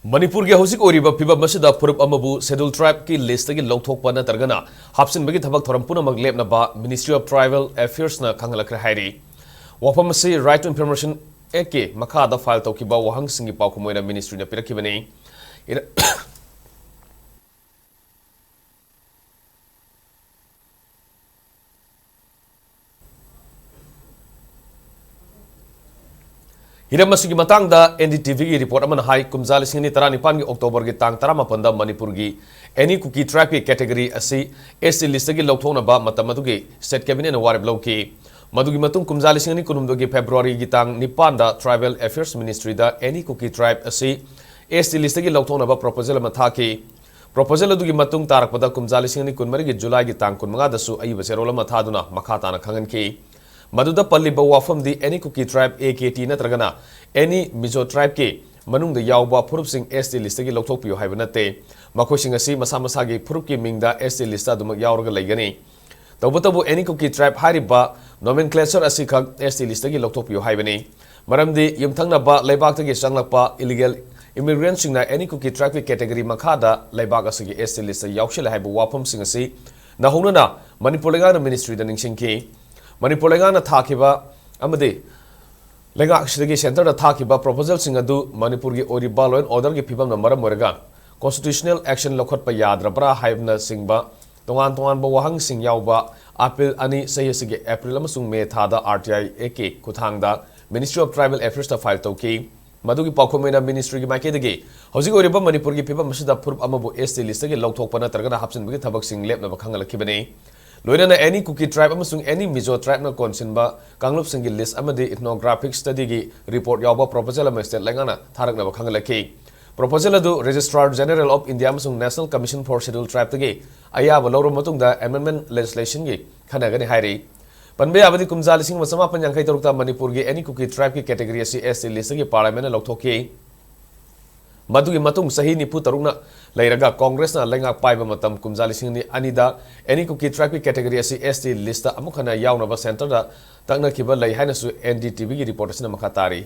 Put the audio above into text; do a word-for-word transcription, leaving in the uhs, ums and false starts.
ꯃꯅꯤꯄꯨꯔꯒꯤ ꯍꯧꯖꯤꯛ ꯑꯣꯏꯔꯤꯕ ꯐꯤꯕꯝ ꯑꯁꯤꯗ ꯐꯨꯔꯨꯞ ꯑꯃꯕꯨ Scheduled Tribeꯀꯤ listꯇꯒꯤ ꯂꯧꯊꯣꯛꯄ ꯅꯠꯇ꯭ꯔꯒꯅ ꯍꯥꯞꯆꯤꯟꯕꯒꯤ ꯊꯕꯛ ꯊꯧꯔꯝ ꯄꯨꯝꯅꯃꯛ ꯂꯦꯞꯅꯕ Ministry of Tribal Affairsꯅ ꯈꯪꯍꯜꯂꯛꯈ꯭ꯔꯦ ꯍꯥꯏꯔꯤ꯫ ꯋꯥꯐꯝ ꯑꯁꯤ Right to Information Actꯀꯤ ꯃꯈꯥꯗ file ꯇꯧꯈꯤꯕ ꯋꯥꯍꯪꯁꯤꯡꯒꯤ ꯄꯥꯎꯈꯨꯝ ꯑꯣꯏꯅ ministryꯅ ꯄꯤꯔꯛꯈꯤꯕꯅꯤ꯫ ꯏꯔ-, ꯍꯤꯔꯝ ꯑꯁꯤꯒꯤ ꯃꯇꯥꯡꯗ NDTVꯒꯤ report ꯑꯃꯅ ꯍꯥꯏ, ꯀꯨꯝꯖꯥ ꯂꯤꯁꯤꯡ ꯑꯅꯤ ꯇꯔꯥꯅꯤꯄꯥꯟꯒꯤ Octoberꯒꯤ ꯇꯥꯡ ꯇꯔꯥꯃꯥꯄꯟꯗ ꯃꯅꯤꯄꯨꯔꯒꯤ Any Kuki Tribeꯀꯤ category ꯑꯁꯤ ST listꯇꯒꯤ ꯂꯧꯊꯣꯛꯅꯕ ꯃꯇꯝ ꯑꯗꯨꯒꯤ state cabinetꯅ ꯋꯥꯔꯦꯞ ꯂꯧꯈꯤ꯫ ꯃꯗꯨꯒꯤ ꯃꯇꯨꯡ ꯀꯨꯝꯖꯥ ꯂꯤꯁꯤꯡ ꯑꯅꯤ ꯀꯨꯟꯍꯨꯝꯗꯣꯏꯒꯤ Februaryꯒꯤ ꯇꯥꯡ ꯅꯤꯄꯥꯟꯗ Tribal Affairs Ministryꯗ Any Kuki Tribe ꯑꯁꯤ ST listꯇꯒꯤ ꯂꯧꯊꯣꯛꯅꯕ proposal ꯑꯃ ꯊꯥꯈꯤ꯫ Proposal ꯑꯗꯨꯒꯤ ꯃꯇꯨꯡ ꯇꯥꯔꯛꯄꯗ ꯀꯨꯝꯖꯥ ꯂꯤꯁꯤꯡ ꯑꯅꯤ ꯀꯨꯟꯃꯔꯤꯒꯤ Julyꯒꯤ ꯇꯥꯡ ꯀꯨꯟꯃꯉꯥꯗꯁꯨ ꯑꯏꯕ ꯆꯦꯔꯣꯜ ꯑꯃ ꯊꯥꯗꯨꯅ ꯃꯈꯥ ꯇꯥꯅ ꯈꯪꯍꯟꯈꯤ꯫ ꯃꯗꯨꯗ ꯄꯜꯂꯤꯕ ꯋꯥꯐꯝꯗꯤ Any Kuki Tribe, AKT ꯅꯠꯇ꯭ꯔꯒꯅ Any Mizo Tribeꯀꯤ ꯃꯅꯨꯡꯗ ꯌꯥꯎꯕ ꯐꯨꯔꯨꯞꯁꯤꯡ ST listꯇꯒꯤ ꯂꯧꯊꯣꯛꯄꯤꯌꯨ ꯍꯥꯏꯕ ꯅꯠꯇꯦ꯫ ꯃꯈꯣꯏꯁꯤꯡ ꯑꯁꯤ ꯃꯁꯥ ꯃꯁꯥꯒꯤ ꯐꯨꯔꯨꯞꯀꯤ ꯃꯤꯡꯗ ST listꯇ ꯑꯗꯨꯃꯛ ꯌꯥꯎꯔꯒ ꯂꯩꯒꯅꯤ꯫ ꯇꯧꯕꯇꯕꯨ Any Kuki Tribe ꯍꯥꯏꯔꯤꯕ nomenclature ꯑꯁꯤꯈꯛ ST listꯇꯒꯤ ꯂꯧꯊꯣꯛꯄꯤꯌꯨ ꯍꯥꯏꯕꯅꯤ꯫ ꯃꯔꯝꯗꯤ ꯌꯨꯝꯊꯪꯅꯕ ꯂꯩꯕꯥꯛꯇꯒꯤ ꯆꯪꯂꯛꯄ illegal immigrantꯁꯤꯡꯅ Any Kuki Tribeꯀꯤ category ꯃꯈꯥꯗ ꯂꯩꯕꯥꯛ ꯑꯁꯤꯒꯤ ST listꯇ ꯌꯥꯎꯁꯤꯜꯂꯦ ꯍꯥꯏꯕ ꯋꯥꯐꯝꯁꯤꯡ ꯑꯁꯤ ꯅꯧꯍꯧꯅꯅ ꯃꯅꯤꯄꯨꯔ ꯂꯩꯉꯥꯛꯅ ministryꯗ ꯅꯤꯡꯁꯤꯡꯈꯤ꯫ ꯃꯅꯤꯄꯨꯔ ꯂꯩꯉꯥꯛꯅ ꯊꯥꯈꯤꯕ ꯑꯃꯗꯤ ꯂꯩꯉꯥꯛ ꯑꯁꯤꯗꯒꯤ centreꯗ ꯊꯥꯈꯤꯕ proposalꯁꯤꯡ ꯑꯗꯨ ꯃꯅꯤꯄꯨꯔꯒꯤ ꯑꯣꯏꯔꯤꯕ law and orderꯒꯤ ꯐꯤꯕꯝꯅ ꯃꯔꯝ ꯑꯣꯏꯔꯒ constitutional action ꯂꯧꯈꯠꯄ ꯌꯥꯗ꯭ꯔꯕ꯭ꯔꯥ ꯍꯥꯏꯕꯅꯆꯤꯡꯕ ꯇꯣꯉꯥꯟ ꯇꯣꯉꯥꯟꯕ ꯋꯥꯍꯪꯁꯤꯡ ꯌꯥꯎꯕ appeal ꯑꯅꯤ ꯆꯍꯤ ꯑꯁꯤꯒꯤ April ꯑꯃꯁꯨꯡ May ꯊꯥꯗ RTI Actꯀꯤ ꯈꯨꯠꯊꯥꯡꯗ Ministry of Tribal Affairsꯇ file ꯇꯧꯈꯤ꯫ ꯃꯗꯨꯒꯤ ꯄꯥꯎꯈꯨꯝ ꯑꯣꯏꯅ ministryꯒꯤ ꯃꯥꯏꯀꯩꯗꯒꯤ ꯍꯧꯖꯤꯛ ꯑꯣꯏꯔꯤꯕ ꯃꯅꯤꯄꯨꯔꯒꯤ ꯐꯤꯕꯝ ꯑꯁꯤꯗ ꯐꯨꯔꯨꯞ ꯑꯃꯕꯨ ST listꯇꯒꯤ ꯂꯧꯊꯣꯛꯄ ꯅꯠꯇ꯭ꯔꯒꯅ ꯍꯥꯞꯆꯤꯟꯕꯒꯤ ꯊꯕꯛꯁꯤꯡ ꯂꯦꯞꯅꯕ ꯈꯪꯍꯜꯂꯛꯈꯤꯕꯅꯤ꯫ ꯂꯣꯏꯅꯅ Any Kuki Tribe ꯑꯃꯁꯨꯡ Any Mizo Tribeꯅ ꯀꯣꯟꯁꯤꯟꯕ ꯀꯥꯡꯂꯨꯞꯁꯤꯡꯒꯤ list ꯑꯃꯗꯤ ethnographic studyꯒꯤ report ꯌꯥꯎꯕ proposal ꯑꯃ state ꯂꯩꯉꯥꯛꯅ ꯊꯥꯔꯛꯅꯕ ꯈꯪꯍꯜꯂꯛꯈꯤ꯫ Proposal ꯑꯗꯨ Registrar General of India ꯑꯃꯁꯨꯡ National Commission for Scheduled Tribeꯇꯒꯤ ꯑꯌꯥꯕ ꯂꯧꯔꯕ ꯃꯇꯨꯡꯗ amendment legislationꯒꯤ ꯈꯟꯅꯒꯅꯤ ꯍꯥꯏꯔꯤ꯫ ꯄꯟꯕ ꯌꯥꯕꯗꯤ ꯀꯨꯝꯖꯥ ꯂꯤꯁꯤꯡ ꯑꯃ ꯆꯃꯥꯄꯟ ꯌꯥꯡꯈꯩ ꯇꯔꯨꯛꯇ ꯃꯅꯤꯄꯨꯔꯒꯤ Any Kuki Tribeꯀꯤ category ꯑꯁꯤ ST listꯇꯒꯤ parliamentꯅ ꯂꯧꯊꯣꯛꯈꯤ꯫ ꯃꯗꯨꯒꯤ ꯃꯇꯨꯡ ꯆꯍꯤ ꯅꯤꯐꯨ ꯇꯔꯨꯛꯅ ꯂꯩꯔꯒ Congressꯅ ꯂꯩꯉꯥꯛ ꯄꯥꯏꯕ ꯃꯇꯝ ꯀꯨꯝꯖꯥ ꯂꯤꯁꯤꯡ ꯑꯅꯤ ꯑꯅꯤꯗ Any Kuki Tribeꯀꯤ category ꯑꯁꯤ ST listꯇ ꯑꯃꯨꯛ ꯍꯟꯅ ꯌꯥꯎꯅꯕ centreꯗ ꯇꯛꯅꯈꯤꯕ ꯂꯩ ꯍꯥꯏꯅꯁꯨ NDTVꯒꯤ report ꯑꯁꯤꯅ ꯃꯈꯥ ꯇꯥꯔꯤ꯫